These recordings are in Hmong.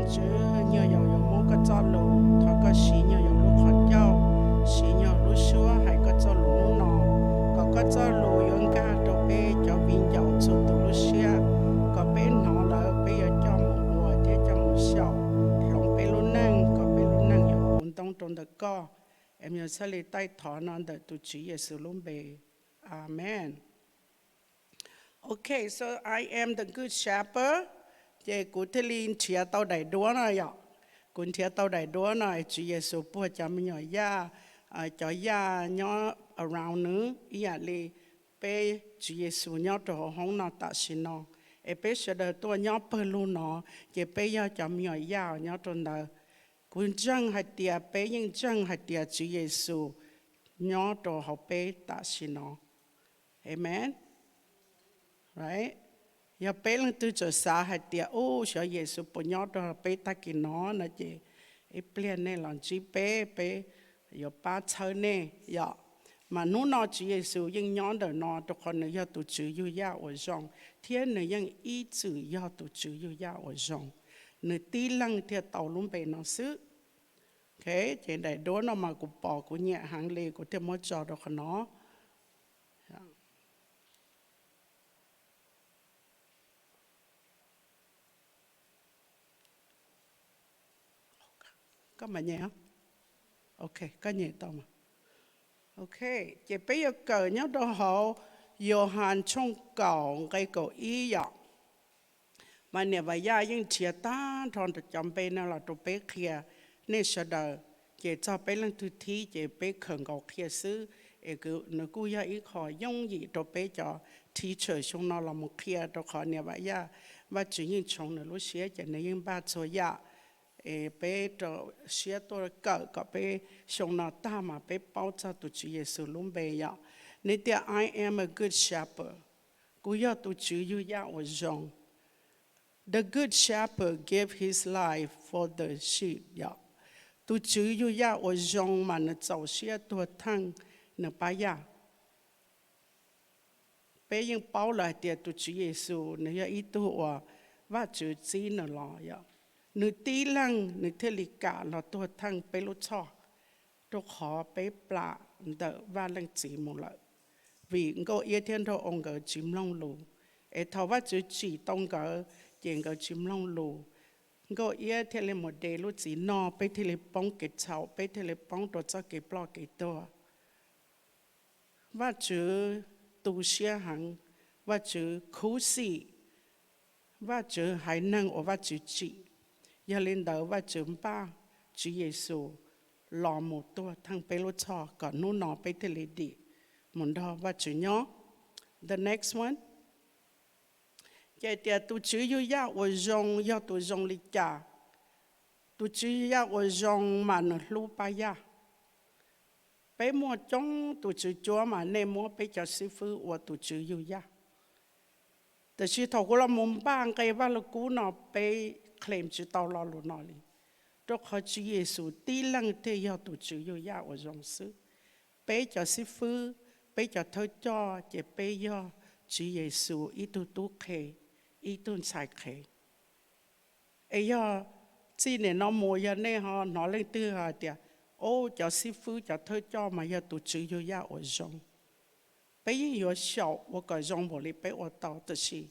Tswv, nyuag yaus yuav muab koj txoj lus, thov koj siv nyuag yaus lub qhov ncauj, siv nyuag lub suab hais koj txoj lus hnub no, kom koj txoj lus yuav nkag rau peb cov viv ncaus txhua tus lub siab, kom peb hnov lawm peb yuav coj mus ua thiab coj mus xyaum hloov peb lub neej, kom peb lub neej yuav puv ntoob rau ntawm koj. Es yuav txhaj li taij thov no ntawm tus Tswv Yexus lub npe. Amees. Ok, so I am the good shepherd. Ces kuv thiaj li nrhiav tau daim duab no yom. Kuv nrhiav tau daim duab no es Tswv Yexus puag cov me nyuam yaj, cov yaj nyob around nws ib yam li peb Tswv Yexus nyob rau hauv hoob no tam sim no. Es peb sawv daws tuaj nyob pawg lug no, ces peb yog cov me nyuam yaj nyob rau ntawd. Kuv ntseeg hais tias peb yeej ntseeg hais tias Tswv Yexus nyob rau hauv peb tam sim no. Amees. Yog peb leej twg tseem xav hais tias, u, xyov Yexus puas nyob rau peb tag kis no no ces ib pliag nej los ntsib peb, peb yuav pab txhawb nej yom. Mas hnub no Tswv Yexus yeej nyob ntawm no rau qhov nws yog tus Tswv yug yaj uas zoo, thiab nws yeej ib txwm yog tus Tswv yug yaj uas zoo. Nws tib leeg thiaj tau lub npe no xwb. Ok, ces daim duab no mas kuv pom kuv nyiam heev li kuv thiaj muab tso rau qhov no. Koj mam nyem, ok, koj nyem tau. Ok, ces peb yuav kawm nyob rau hauv Yauhas tshooj kaum nqe kaum ib yom. Mas niam Vam Yaj yeej nrhiav tag nrho cov npe no los rau peb qhia nej sawv daws, ces txog peb leej twg thib ces peb khaws nkaus qhia xwb. Es nws kuj yog ib qho yooj yim rau peb cov teacher xyoo no los mus qhia, rau qhov niam Vam Yaj, Vajtswv yeej tshoov nws lub siab ces nws yeej npaj txhua yam. Es peb rau siab tuaj kawm kom peb xyoo no tag mas peb paub txog tus Tswv Yexus lub npe yom. Nws tias, I am a good shepherd. Kuv yog tus Tswv yug yaj uas zoo. The good shepherd gave his life for the sheep yom. Tus Tswv yug yaj uas zoo mas nws txaus siab tuag theej nws pab yaj. Peb yeej paub lawm hais tias tus Tswv Yexus nws yog ib tug uas Vajtswv txib nws los yom. Nws tib leeg nws thiaj li kam los tuag theej peb lub txhoj, rau qhov peb plam ntawm Vaj Leej Txiv mus lawm. Vim Nkauj Iab thiab Nraug Oo nkawd tsis mloog lus, es thaum Vajtswv tsim tau nkawd ces nkawd tsis mloog lus. Nkauj Iab thiaj li mus de lub txiv noj, peb thiaj li poob kev txhaum, peb thiaj li poob rau txoj kev ploj kev tuag. Vajtswv tu siab heev, Vajtswv khuv xim, Vajtswv haiv neeg uas Vajtswv tsim. Yog li ntawd Vajtswv npaj Tswv Yexus los mus tuag theej peb lub txhoj kom hnub no peb thiaj li dim mus nrog Vajtswv nyob. The next one. Ces tias tus Tswv yug yaj uas zoo yog tus zoo li cas? Tus Tswv yug yaj uas zoo mas nws hlub pab yaj. Peb muaj coob tus tswv cuab mas nej muab peb cov xib fwb ua tus Tswv yug yaj. Tiam sis thaum kuv los mus npaj nqe Vaj Lug Kub no peb claim tsis tau lo lus no li, rau qhov Tswv Yexus tib leeg thiaj yog tus Tswv yug yaj uas zoo xwb. Peb cov xib fwb, peb cov thawj coj ces peb yog Tswv Yexus ib tug tub qhe, ib tug ntxhais qhev. Es yog txij nim no mus yog nej ho hnov leej twg hais tias, o, cov xib fwb cov thawj coj mas yog tus Tswv yug yaj uas zoo, peb yeej yuav xyaum ua kom zoo npaum li peb ua tau, tiam sis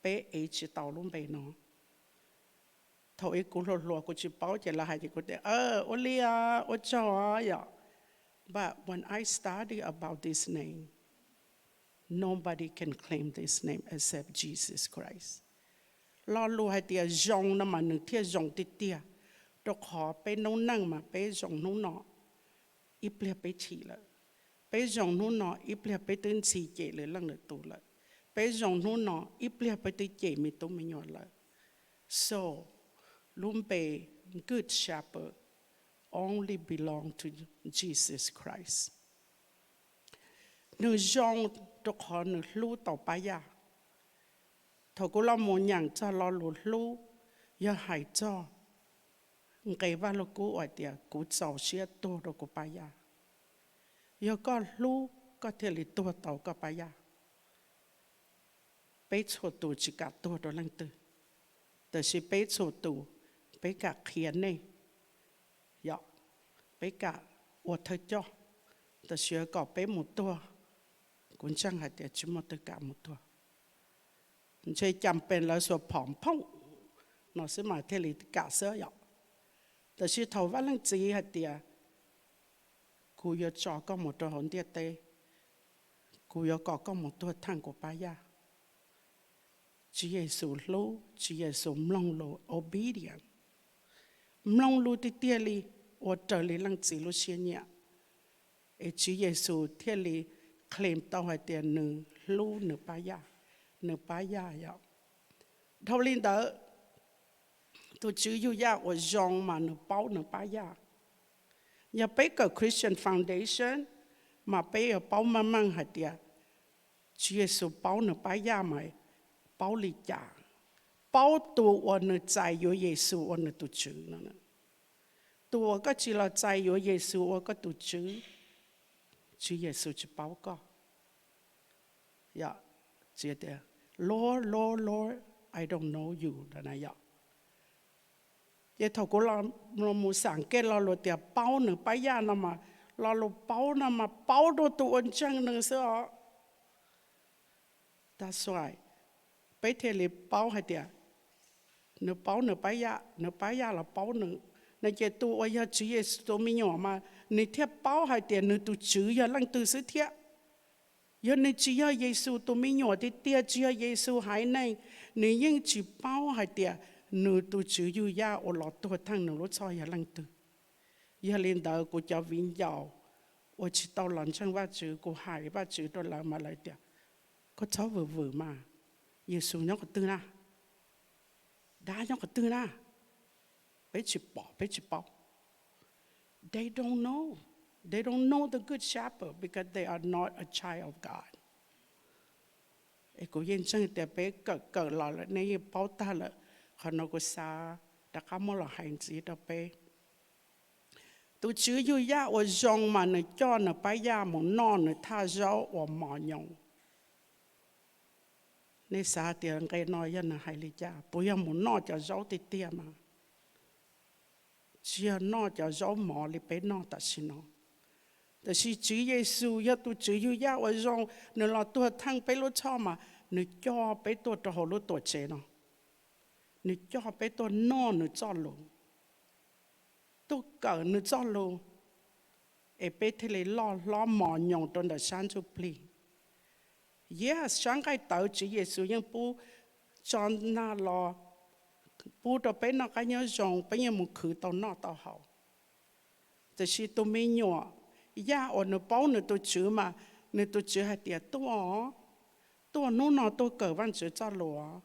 peb ev tsis tau lub npe no. Thaum ub kuv hluas hluas kuv tsis paub ces lawv hais ces kuv tias, ua li, ua tsaug yom. But when I study about this name, nobody can claim this name except Jesus Christ. Lo lus hais tias zoo no mas nws thiaj zoo tiag tiag, rau qhov peb noob neej mas peb zoo hnub no, ib pliag peb chim lawm. Peb zoo hnub no, ib pliag peb twb ntxhi cem lwm leej lwm tus lawm. Peb zoo hnub no, ib pliag peb twb cem me tub me nyuam lawm. So, lub npe Good Shepherd only belong to Jesus Christ. Nws zoo rau qhov nws hlub tau pab yaj. Thaum kuv los mus nyeem txog lo lus hlub, yog hais txog nqe Vaj Lug Kub uas tias kuv txaus siab tuag rau kuv pab yaj. Yog koj hlub, koj thiaj li tuag tau koj pab yaj. Peb txhua tus tsis kam tuag rau leej twg, tiam sis peb txhua tus, peb kam qhia nej, yog peb kam ua thawj coj, tab sis kom peb mus tuag, kuv ntseeg hais tias tsis muaj twg kam mus tuag. Ntshe cas pes lawv xuas phom phooj no xwb mas thiaj li kam xwb yom. Tab sis thaum Vaj Leej Txiv hais tias, kuv yuav tso koj mus rau hauv ntiaj teb, kuv yuav kom koj mus tuag theej kuv pab yaj. Tswv Yexus hlub, Tswv Yexus mloog lus, obedient, mloog lus tiag tiag li, ua raws li Leej Txiv lub siab nyiam. Es Tswv Yexus thiaj li claim tau hais tias nws hlub nws pab yaj, nws pab yaj yom. Dhau li ntawd, tus tswv yug yaj uas zoo mas nws paub nws pab yaj. Yog peb kawm Christian Foundation mas peb yuav paub meej meej hais tias Tswv Yexus paub nws pab yaj mas paub li cas? Paub tus uas nws txais yuav Yexus ua nws tus tswv no. Tus uas koj tsis los txais yuav Yexus ua koj tus tswv, Tswv Yexus tsis paub koj. Lord, Lord, Lord, I don't know you. Ces thaum kuv los mus xam kej lo lus tias paub nws pab yaj no mas, lo lus paub no mas paub rau tus uas ntseeg nws xwb os. That's why peb thiaj li paub hais tias nws paub nws pab yaj, nws pab yaj los paub nws. No ces tus uas yog Tswv Yexus tus me nyuam mas nws thiaj paub hais tias nws tus tswv yog leej twg xwb thiab. Yog nws tsis yog Yexus tus me nyuam tiag tiag, tsis yog Yexus haiv neeg, nws yeej tsis paub hais tias nws tus tswv yug yaj uas los tuag theej nws lub txhoj yog leej twg. Yog li ntawd kuv cov viv ncaus uas tsis tau los ntseeg Vajtswv, kuv hais Vajtswv rau lawv mas lawv tias, koj txhob vwm vwm mas, Yexus nyob qhov twg na? Dab nyob qhov twg na? Peb tsis pom, peb tsis paub. They don't know. They don't know the good shepherd because they are not a child of God. Es kuv yeej ntseeg tias peb kawm kawm los lawm nej yeej paub tag lawm. Qhov no kuv xav rov qab muab los hais ntxiv rau peb. Tus tswv yug yaj uas zoo mas nws coj nws pab yaj mus noj nws thaj zaub uas mos nyoos. Nej xav tias nqe no yog nws hais li cas? Puas yog mus noj cov zaub tiag tiag mas? Tsis yog noj cov zaub mos li peb noj tam sim no. Tab sis Tswv Yexus yog tus tswv yug yaj uas zoo, nws los tuag theej peb lub txhoj mas nws coj peb tuaj rau hauv lub tuam tsev no. Nws coj peb tuaj noj nws txoj lus, tuaj kawm nws txoj lus, es peb thiaj li loj hlob mos nyoos rau ntawm sab ntsuj plig. Yes, sab nqaij tawv Tswv Yexus yeej pub tso nag los pub rau peb noj qab nyob zoo, peb yeej mus khwv tau noj tau haus. Tiam sis tus me nyuam yaj uas nws paub nws tus tswv mas, nws tus tswv hais tias tuaj, tuaj hnub no tuaj kawm Vajtswv txoj lus,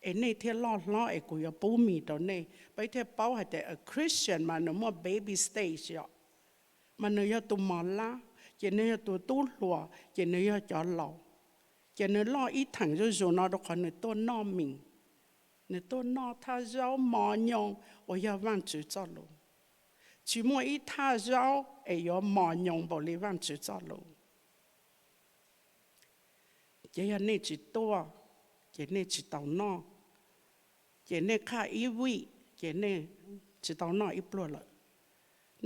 es nej thiaj loj hlob es kuv yuav pub mis rau nej. Peb thiaj paub hais tias a Christian mas nws muaj baby stage os, mas nws yog tus mos lab, ces nws yog tus tub hluas, ces nws yog cov laus. Ces nws loj ib theem zuj zus no rau qhov nws tuaj noj mis, nws tuaj noj thaj zaub mos nyoos uas yog Vajtswv txoj lus. Tsis muaj ib thaj zaub es yuav mos nyoos npaum li Vajtswv txoj lus. Ces yog nej tsis tuaj, ces nej tsis tau noj. Ces nej qhaj ib vij, ces nej tsis tau noj ib pluag lawm.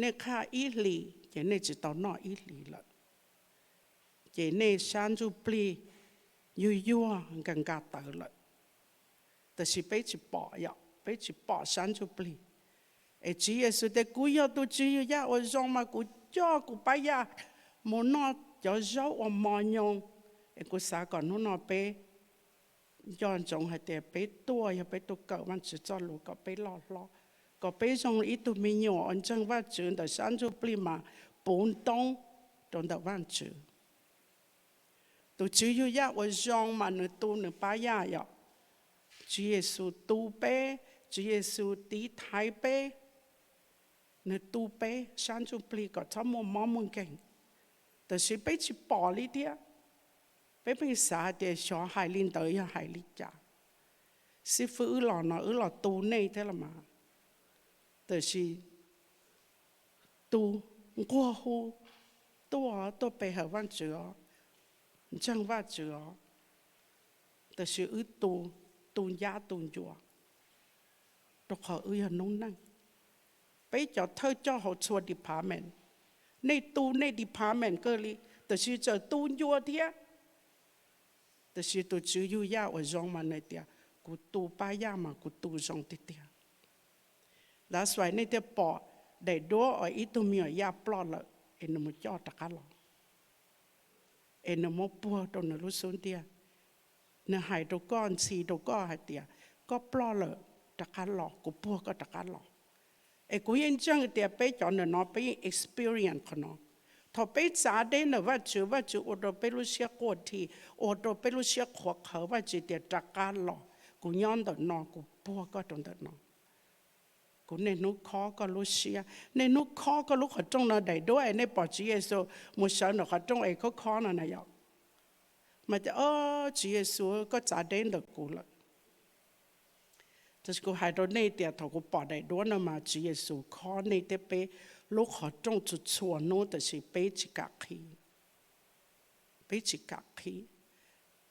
Nej qhaj ib hlis, ces nej tsis tau noj ib hlis lawm. Ces nej sab ntsuj plig yuag yuag nka nka tawv lawm. Tab sis peb tsis pom, peb tsis pom sab ntsuj plig. Es Tswv Yexus tias kuv yog tus tswv yug yaj uas zoo mas kuv coj kuv pab yaj mus noj cov zaub uas mos nyoos. Es kuv xav kom hnub no peb nco ntsoov hais tias peb tuaj yog peb tuaj kawm Vajtswv txoj lus kom peb loj hlob, kom peb zoo ib tug me nyuam uas ntseeg Vajtswv ntawm sab ntsuj plig mas puv ntoob rau ntawm Vajtswv. Tus tswv yug yaj uas zoo mas nws tu nws pab yaj yom. Tswv Yexus tu peb, Tswv Yexus tiv thaiv peb, nws tu peb sab ntsuj plig kom txhob muaj mob muaj nkeeg. Tab sis peb tsis pom li thiab. Peb pheej xav tias xyov hais li ntawd yog hais li cas. Xib fwb, wb los no wb los tu nej thiab los mas. Tab sis tu nquag hu, tuaj, tuaj pe hawm Vajtswv os, ntseeg Vajtswv os. Tab sis wb tu, tu ncab tu ncua. Rau qhov wb yog noob neej. Peb cov thawj coj hauv txhua department, nej tu nej department kawg li, tab sis txawm tu ncua thiab. Tab sis tus tswv yug yaj uas zoo mas nws tias, kuv tu pab yaj mas kuv tu zoo tiag tiag. That's why nej thiaj pom daim duab uas ib tug me nyuam yaj ploj lawm es nws mus coj rov qab los, es nws muab puag rau nws lub xub ntiag. Nws hais rau koj, ntxhi rau koj hais tias, koj ploj lawm, rov qab los, kuv puag koj rov qab los. Es kuv yeej ntseeg tias peb cov ntawm no peb yeej experience qhov no. Thaum peb txav deb ntawm Vajtswv, Vajtswv ua rau peb lub siab quaj dhi, ua rau peb lub siab qhuav qhawv, Vajtswv tias rov qab los, kuv nyob ntawm no, kuv puag koj rau ntawm no. Kuv niaj hnub khob koj lub siab, niaj hnub khob koj lub qhov rooj no, daim duab es nej pom Tswv Yexus mus sawv ntawm qhov rooj es khob khob no na yom. Mas tias, o, Tswv Yexus, koj txav deb ntawm kuv lawm. Tab sis kuv hais rau nej tias thaum kuv pom daim duab no mas Tswv Yexus khob nej thiab peb lub qhov rooj txhua txhua hnub, tab sis peb tsis kam qhib. Peb tsis kam qhib.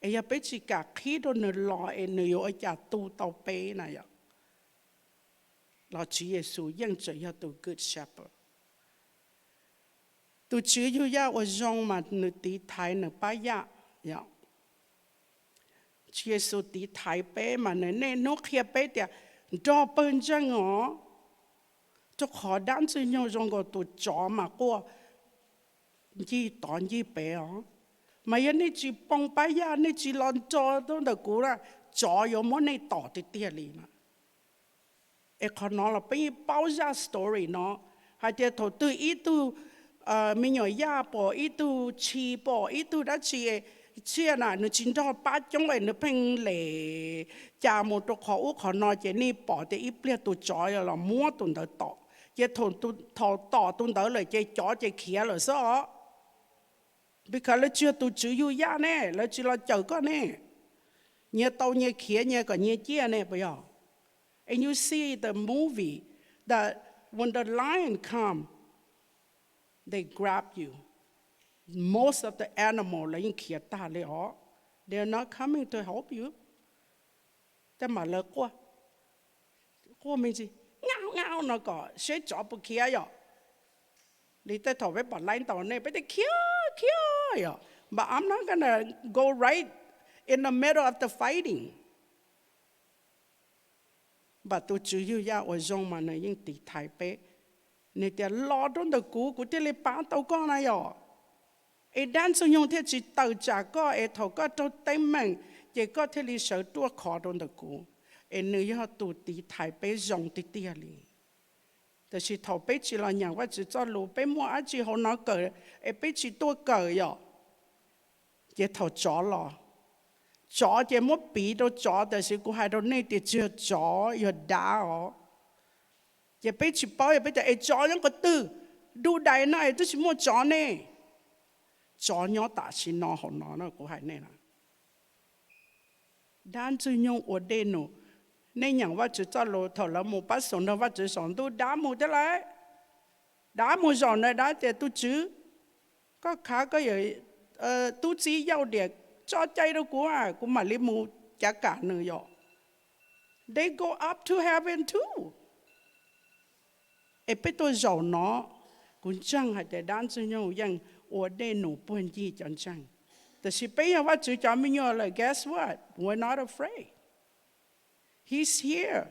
Es yog peb tsis kam qhib rau nws los es nws yuav ua cas tu tau peb na yom? Los Tswv Yexus yeej tseem yog tus Good Shepherd. Tus tswv yug yaj uas zoo mas nws tiv thaiv nws pab yaj. Tswv Yexus tiv thaiv peb mas nws niaj hnub qhia peb tias nrog pawg ntseeg os, rau qhov dab ntxwg nyoog zoo nkaus tus tsov mas quaj ncig tod ncig ped os. Mas yog nej tsis poo pab yaj, nej tsis los nrog ntawm kuv na, tsov yuav muab nej tom tiag tiag li na. Es qhov no los peb yeej paub zaj story no, hais tias thaum twg ib tug me nyuam yaj pom ib tug tshis pom ib tug dab tsi, tsiaj na nws tsis nrog pab coob es nws pheej lem cas mus rau qhov ub qhov no ces nej pom tias ib pliag tus tsov los muab tus ntawd tom. Ces thaum tom tus ntawd lawm ces cov ces khiav lawm xwb os. Because lawv tsis yog tus tswv yug yaj ne, lawv tsis los cawm koj ne. Nyias tau nyias khiav nyias kom nyias ciaj ne puas yog? And you see the movie that when the lion come, they grab you. Most of the animal lawv yeej khiav tag li os. They are not coming to help you. Tej mam lawv quaj, quaj me ntsis, ngau ngau no kom seb tsov puas khiav yom. Li tej thaum peb pom laib ntaus nej peb tias khiav khiav yom, but I'm not gonna go right in the middle of the fighting. Npam tus tswv yug yaj uas zoo mas nws yeej tiv thaiv peb. Nws tias los rau ntawm kuv, kuv thiaj li pab tau koj na yom. Es dab ntxwg nyoog thiaj tsis tawm tsam koj, es thaum koj raug teeb meem ces koj thiaj li sawv ruaj khov rau ntawm kuv. Es nws yog tus tiv thaiv peb zoo tiag tiag li. Tab sis thaum peb tsis los nyeem Vajtswv txoj lus, peb muaj dab tsi hauv no kawm es peb tsis tuaj kawm yom, ces thaum tsov los, tsov ces muab piv rau tsov, tab sis kuv hais rau nej tias tsis yog tsov, yog dab os. Ces peb tsis paub, yog peb tias es tsov nyob qhov twg, du dais no es twb tsis muaj tsov ne. Tsov nyob tam sim no hauv no na, kuv hais nej na. Dab ntxwg nyoog ua dej num. Nej nyeem Vajtswv txoj lus, thaum lawv mus pab xus nrog Vajtswv saum ntuj, dab mus thiab lawm. Dab mus zaum ntawd, dab tias tus tswv, koj khav koj yawm tub txib Yauj Dias tso cai rau kuv, kuv mam li mus cav kam nws yom. They go up to heaven too. Es peb tuaj zaum no, kuv ntseeg hais tias dab ntxwg nyoog yeej ua dej num puag ncig cov ntseeg. Tab sis peb yog Vajtswv cov me nyuam lawm, guess what? We're not afraid. He's here.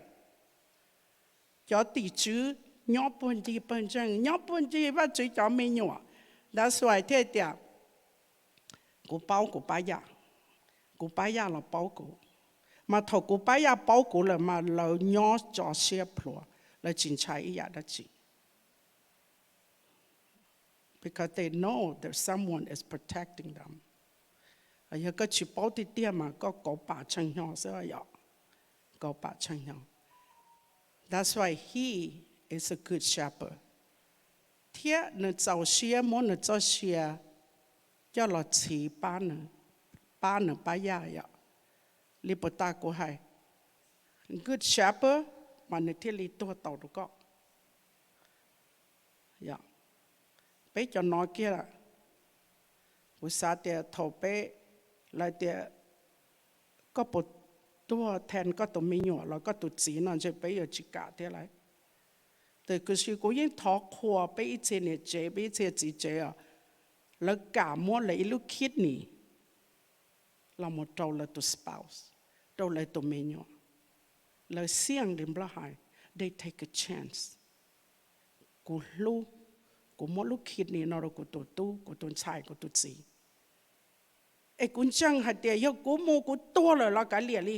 Cov tim tswv nyob puag ncig pawg ntseeg, nyob puag ncig Vajtswv cov me nyuam. That's why thiaj tias kuv paub kuv pab yaj, kuv pab yaj los paub kuv. Mas thaum kuv pab yaj paub kuv lawm mas lawv nyob tso siab plhuav, lawv tsis ntshai ib yam dab tsi. Because they know there's someone is protecting them. Yog koj tsis paub tiag tiag mas koj kauv pam tshee hnyo xwb yom, kauv pam tshee hnyo. That's why he is a good shepherd. Thiab nws txaus siab muab nws txoj sia coj los txhiv pab nws pab yaj yom. Li puas tas kuv hais, good shepherd mas nws thiaj li tuag tau rau koj. Peb cov no kiag, kuv xav tias thaum peb, lawv tias koj puas tuag than koj tus me nyuam los koj tus txiv no ntshe peb yuav tsis kam thiab lauj. Tiam sis kuv yeej thov qhuas peb ib txhia niam tsev, peb ib txhia txiv tsev os, lawv kam muab lawv ib lub kidney los mus rau lawv tus spouse, rau lawv tus me nyuam. Lawv xiaj li nplog hais, they take a chance. Kuv hlub, kuv muab lub kidney no rau kuv tus tub, kuv tus ntxhais, kuv tus txiv. Es kuv ntseeg hais tias yog kuv mus kuv tuag lawm los kav liam li.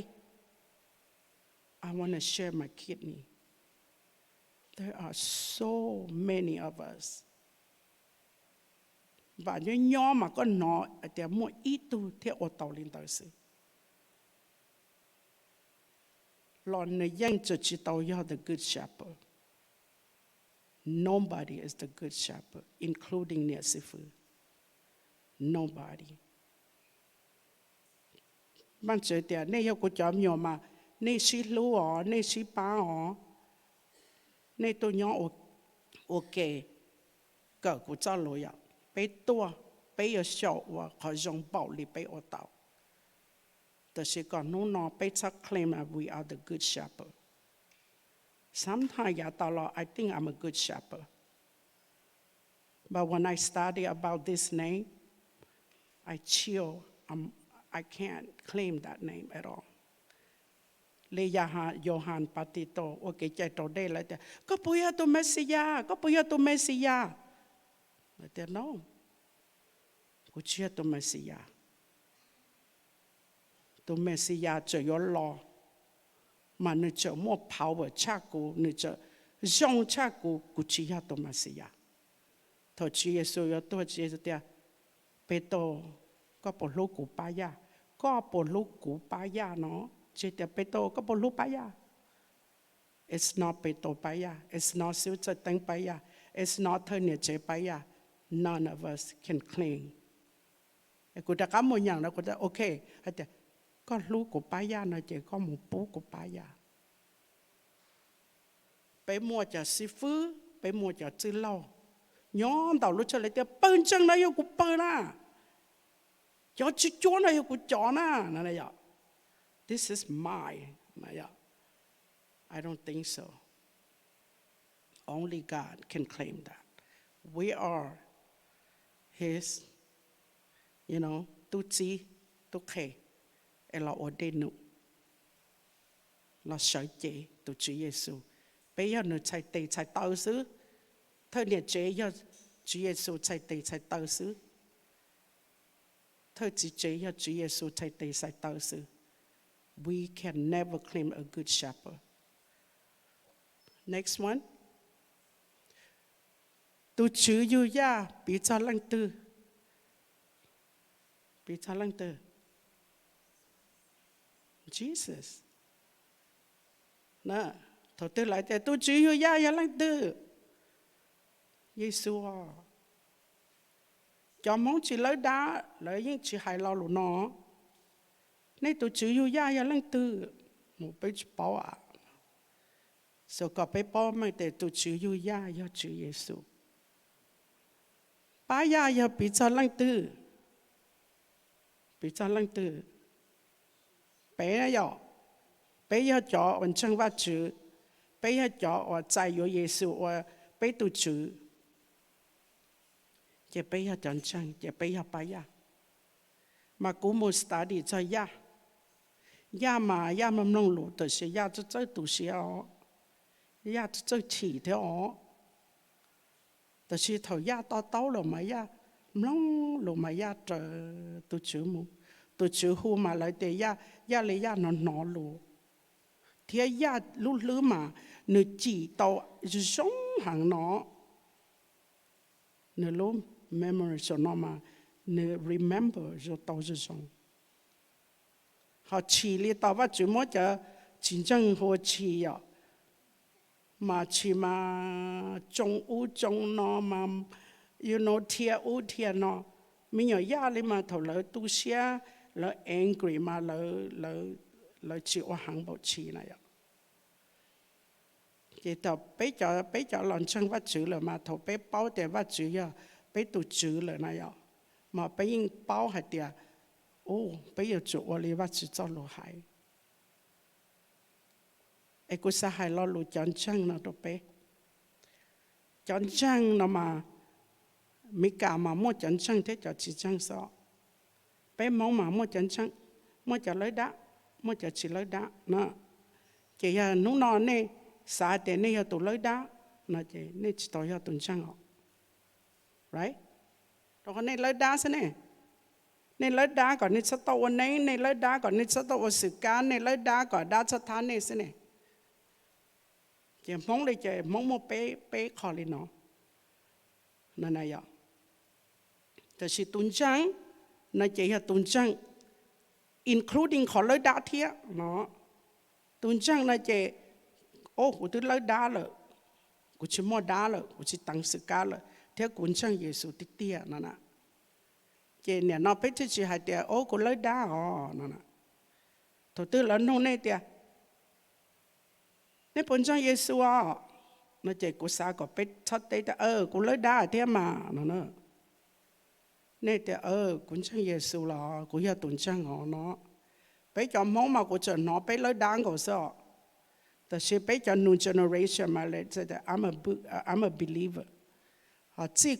I want to share my kidney. There are so many of us. Vam nyob nyob mas koj hnov hais tias muaj ib tug thiaj ua tau li ntawd xwb. Los nws yeej tseem tsis tau yog the good shepherd. Nobody is the good shepherd, including niam xib fwb. Nobody. Vaajtswv tias nej yog kuv cov me nyuam mas nej sib hlub os, nej sib pab os, nej tuaj nyob ua ke kawm kuv txoj lus yom. Peb tuaj, peb yuav xyaum ua qhov zoo npaum li peb ua tau. Tab sis kom hnub no peb txhob claim as we are the good shepherd. Sometimes yav tas los I think I'm a good shepherd. But when I study about this name, I chill. I'm, I can't claim that name at all. Li Yauhas Patito ua kev cai raus dej lawv tias, koj puas yog tus Mexiyas? Koj puas yog tus Mexiyas? Lawv tias, no, kuv tsis yog tus Mexiyas. Tus Mexiyas tseem yuav los, mas nws tseem muaj power tshaj kuv, nws tseem zoo tshaj kuv, kuv tsis yog tus Mexiyas. Thaum Tswv Yexus yuav tuag, Tswv Yexus tias, Petus, koj puas hlub kuv pab yaj? Koj puas hlub kuv pab yaj no? Tswv tias, Petus, koj puas hlub pab yaj? It's not Petus pab yaj, it's not Xib Txawj Teeb pab yaj, it's not thawj niam tsev pab yaj. None of us can claim. Kuv rov qab mus nyeem na, kuv tias, ok, hais tias koj hlub kuv pab yaj no ces koj mus pub kuv pab yaj. Peb muaj cov xib fwb, peb muaj cov txwj laug, nyob ntawm lub tshaj lawv tias pawg ntseeg no yog kuv pawg na, cov tswv cuab no yog kuv cov na. This is mine. I don't think so. Only God can claim that. We are His, you know, tub txib, tub qhe, es los ua dej num, los sawv cev tus Tswv Yexus. Peb yog nws txhais tes txhais taw xwb. Thawj niam tsev yog Tswv Yexus txhais tes txhais taw xwb. Thawj txiv tsev yog Tswv Yexus txhais tes txhais taw xwb. We can never claim a good shepherd. Next one. Tus Tswv yug yaj piv txog leej twg? Piv txog leej twg? Jesus. Thaum twg lawv tias tus Tswv yug yaj yog leej twg? Yexus. Cov Hmoob tsis lawb dab lawv yeej tsis hais lo lus no. Nej tus Tswv yug yaj yog leej twg? Mus peb tsis paub a. Xav kom peb paub meej tias tus Tswv yug yaj yog Tswv Yexus. Pab yaj yog piv txog leej twg? Piv txog leej twg? Peb na yom. Peb yog cov uas ntseeg Vajtswv, peb yog cov uas txais yuav Yexus ua peb tus Tswv, ces peb yog cov ntseeg, ces peb yog pab yaj. Mas kuv mus study txog yaj. Yaj mas yaj mloog mloog lus tab sis yaj txawj txawj tu siab os, yaj txawj txawj chim thiab os. Tab sis thaum yaj to taub lawm mas yaj mloog lus mas yaj raws tus Tswv mus. Tus Tswv hu mas lawv tias yaj li yaj hnov hnov lus, thiab yaj lub hlwb mas nws cim tau zoo heev no. Nws lub memory saum no mas nws remember zoo tau zoo zoo. Ho tshis li tau Vajtswv muab cov tsis ntseeg hu ua tshis yom, mas tshis mas tsoo ub tsoo no mas, you know, dhia ub dhia no. Me nyuam yaj li mas thaum lawv tu siab, lawv angry mas lawv tsis ua heev npaum tshis na yom. Ces thaum peb cov, peb cov los ntseeg Vajtswv lawm mas thaum peb paub tias Vajtswv yog peb tus Tswv lawm na yom, mas peb yeej paub hais tias, u, peb yuav tsum ua li Vajtswv txoj lus hais. Es kuv xav hais lo lus cov ntseeg no rau peb. Cov ntseeg no mas, Meskas mas muaj cov ntseeg thiab cov tsis ntseeg xwb. Peb Hmoob mas muaj cov ntseeg, muaj cov lawb dab, muaj cov tsis lawb dab no. Ces yog hnub no nej xav tias nej yog tus lawb dab no ces nej tsis tau yog tus ntseeg os. Right? Rau qhov nej lawb dab xwb ne. Nej lawb dab kom nej txhob tau ua neeb, nej lawb dab kom nej txhob tau ua xwm kab, nej lawb dab kom dab txhob thab nej xwb ne. Ces Hmoob li ces Hmoob muaj peb, peb qho li no. Tiam sis tus ntseeg no ces yog tus ntseeg including qhov lawb dab thiab no. Tus ntseeg no ces, o, kuv twb lawb dab lawm, kuv tsis muaj dab lawm, kuv tsis teev xwm kab lawm thiab kuv ntseeg Yexus tiag tiag no na. Ces nim no peb thiaj tsis hais tias, o, kuv lawb dab os no. Thaum twg lawv nug nej tias, nej puas ntseeg Yexus os no ces kuv xav kom peb txhob teb tias, kuv lawb dab thiab mas no. Nej tias, kuv ntseeg Yexus los kuv yog tus ntseeg os no. Peb cov Hmoob mas kuv tseem hnov peb lawb dab nkaus xwb os. Tab sis peb cov new generation mas, I'm a believer. Ho txij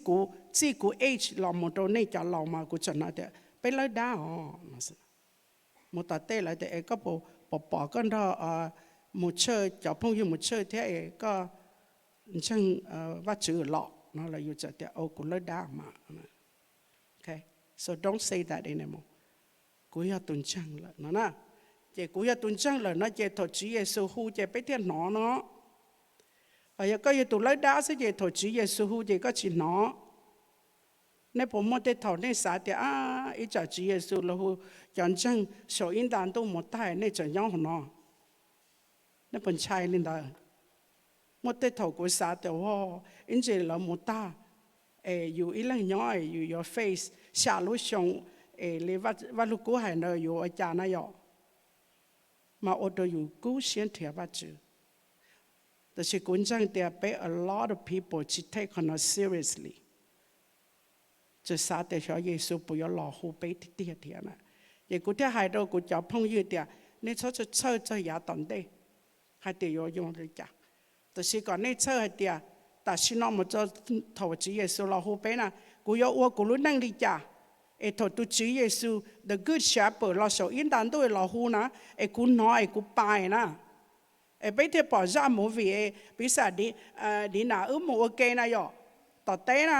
kuv age los mus rau nej cov laus mas kuv tseem hnov tias peb lawb dab os. Mus tom tej lawv tias, es koj puas pom koj nrog mus church, cov phooj ywg mus church thiab es koj ntseeg Vajtswv los no los yus txawm tias, o, kuv lawb dab mas. So don't say that anymore. Kuv yog tus ntseeg lawm no na. Ces kuv yog tus ntseeg lawm no ces thaum Tswv Yexus hu ces peb thiaj hnov no. Yog koj yog tus lawb dab xwb ces thaum Tswv Yexus hu ces koj tsis hnov. Nej puas muaj tej thaum nej xav tias, ib tsam Tswv Yexus los hu cov ntseeg saum ib nta ntuj mus tag nej tseem nyob hauv no? Nej puas ntshai li ntawd? Muaj tej thaum kuv xav tias, ib ntsis lawv mus tag es yus ib leeg nyob es yus yuav face xya lub xyoo es li Vaj Lug Kub hais ntawd yuav ua cas na yom? Mas ua rau yus kub siab nrhiav Vajtswv. Tab sis kuv ntseeg tias peb a lot of people tsis take qhov no seriously, tseem xav tias xyov Yexus puas yuav los hu peb tiag tiag thiab na. Ces kuv thiaj hais rau kuv cov phooj ywg tias, nej txhob txhawj txog yav tom ntej hais tias yuav zoo li cas. Tab sis kom nej txhawj hais tias, tam sim no mus txog thaum Tswv Yexus los hu peb na, kuv yuav ua kuv lub neej li cas? Es thaum tus Tswv Yexus, the Good Shepherd, los saum ib nta ntuj los hu na, es kuv hnov es kuv pais na. Es peb thiaj pom zaj movie, piv xam Dina wb mus ua ke na yom, tom teb na,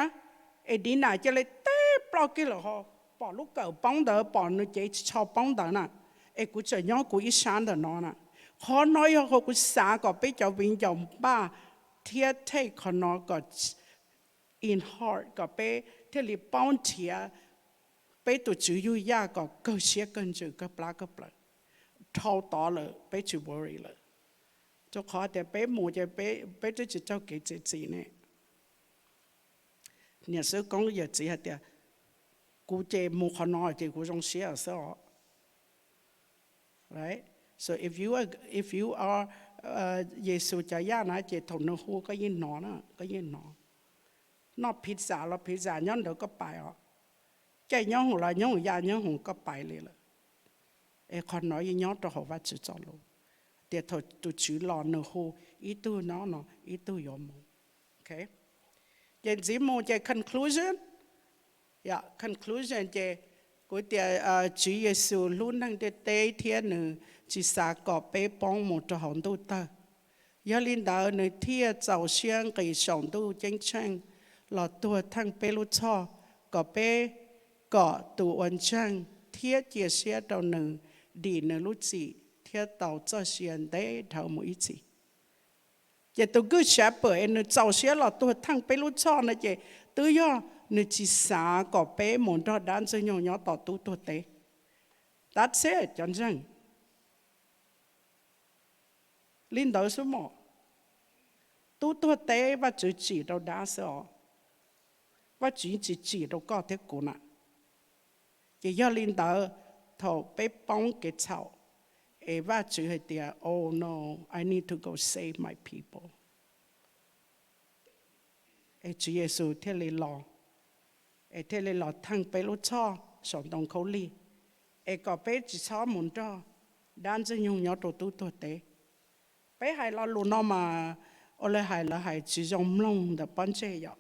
es Dina cia li teb ploj kiag lawm ho, pom lub kawm poob ntawd, pom nws cev tsis tsho poob ntawd na, es kuv tseem nyob kuv ib sab ntawm no na. Qhov no yog qhov kuv xav kom peb cov viv ncaus npaj thiab take qhov no kom in heart, kom peb thiaj li paub nrhiav peb tus Tswv yug yaj kom kawg siab kawg ntsws kawg plab kawg plawv. Dhau tod lawm peb tsis worry lawm, rau qhov tias peb mus ces peb twb tsis raug kev txiav txim ne. Niam xwb koob yawm txiv hais tias, kuv ces mus qhov no ces kuv zoo siab xwb os. So if you are Yexus cov yaj na ces thaum nws hu koj yeej hnov, koj yeej hnov. Noj pizza los pizza nyob ntawd koj pais os. Caij nyob hoom los nyob hoom ya nyob hoom koj pais li lawm. Es qhov no yeej nyob rau hauv Vajtswv txoj lus, tias thaum tus Tswv los nws hu ib tug nyob no ib tug yuav mus. Ces ntxiv mus ces conclusion, conclusion ces kuv tias Tswv Yexus hlub neeg ntiaj teb thiab nws tsis xav kom peb poob mus rau hauv ntuj tawg. Yog li ntawd nws thiaj txaus siab nqis saum ntuj ceeb tsheej los tuag theej peb lub txhoj, kom peb, kom tus uas ntseeg thiab cia siab rau nws dim nws lub txim thiab tau txoj sia ntev dhawv mus ib txhis. Ces tus Good Shepherd es nws txaus siab los tuag theej peb lub txhoj no ces twb yog nws tsis xav kom peb mus nrog dab Ntxwg Nyoog nyob tom tub tuag teb. That's it, cov ntseeg. Li ntawd xwb mog. Tub tuag teb Vajtswv tsim rau dab xwb os. Vajtswv tsis tsim rau koj thiab kuv na. Ces yog li ntawd, thaum peb poob kev txhaum, es Vajtswv hais tias, oh no, I need to go save my people. Es Tswv Yexus thiaj li los, es thiaj li los theej peb lub txhoj saum ntoo khaub lig, es kom peb tsis txhob mus nrog dab Ntxwg Nyoog nyob rau tub tuag teb. Peb hais lo lus no mas ua li hais lawv hais tsis zoo mloog ntawm pob ntseg yom,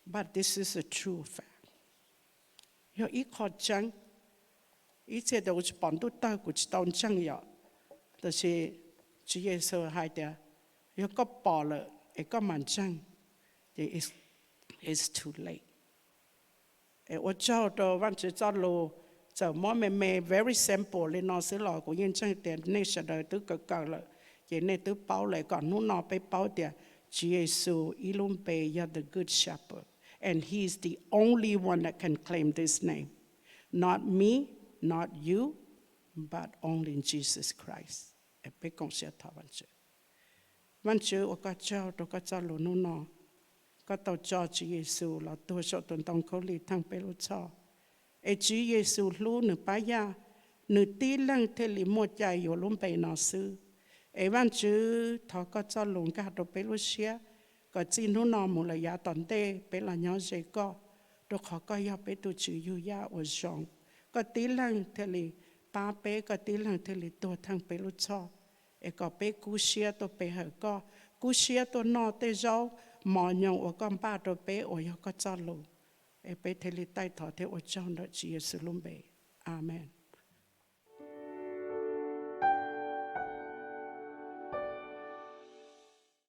but this is a true fact. Yog ib qho tseeb. Ib txhia tias kuv tsis pom ntuj tawg kuv tsis tau ntseeg yom, tab sis Tswv Yexus hais tias yog koj pom lawm es koj mam ntseeg, ces it's too late. Es ua tsaug rau Vajtswv txoj lus, txawm muab me me very simple li no xwb los kuv yeej ntseeg tias nej sawv daws twb kawm kawm lawm, ces nej twb paub lawm kom hnub no peb paub tias Tswv Yexus ib lub npe yog the Good Shepherd, and he is the only one that can claim this name, not me, not you, but only Jesus Christ. Peb koom siab thov Vajtswv. Vajtswv, ua koj tsaug rau koj txoj lus hnub no. Koj tau tso Tswv Yexus los tuag saum tus ntoo khaub lig theej peb lub txhoj, es Tswv Yexus hlub nws pab yaj, nws tib leeg thiaj li muaj cai yuav lub npe no xwb. Es Vajtswv, thov koj txoj lus nkag rau peb lub siab, kom txij hnub no mus lawm yav tom ntej peb los nyob ze koj, rau qhov koj yog peb tus Tswv yug yaj uas zoo. Koj tib leeg thiaj li pab peb, koj tib leeg thiaj li tuag theej peb lub txhoj, es kom peb kub siab tuaj pe hawm koj, kub siab tuaj noj tej zaub mov nyoos uas koj npaj rau peb uas yog koj txoj lus. Es peb thiaj li taij thov thiab ua tsaug ntawm Tswv Yexus lub npe. Amees.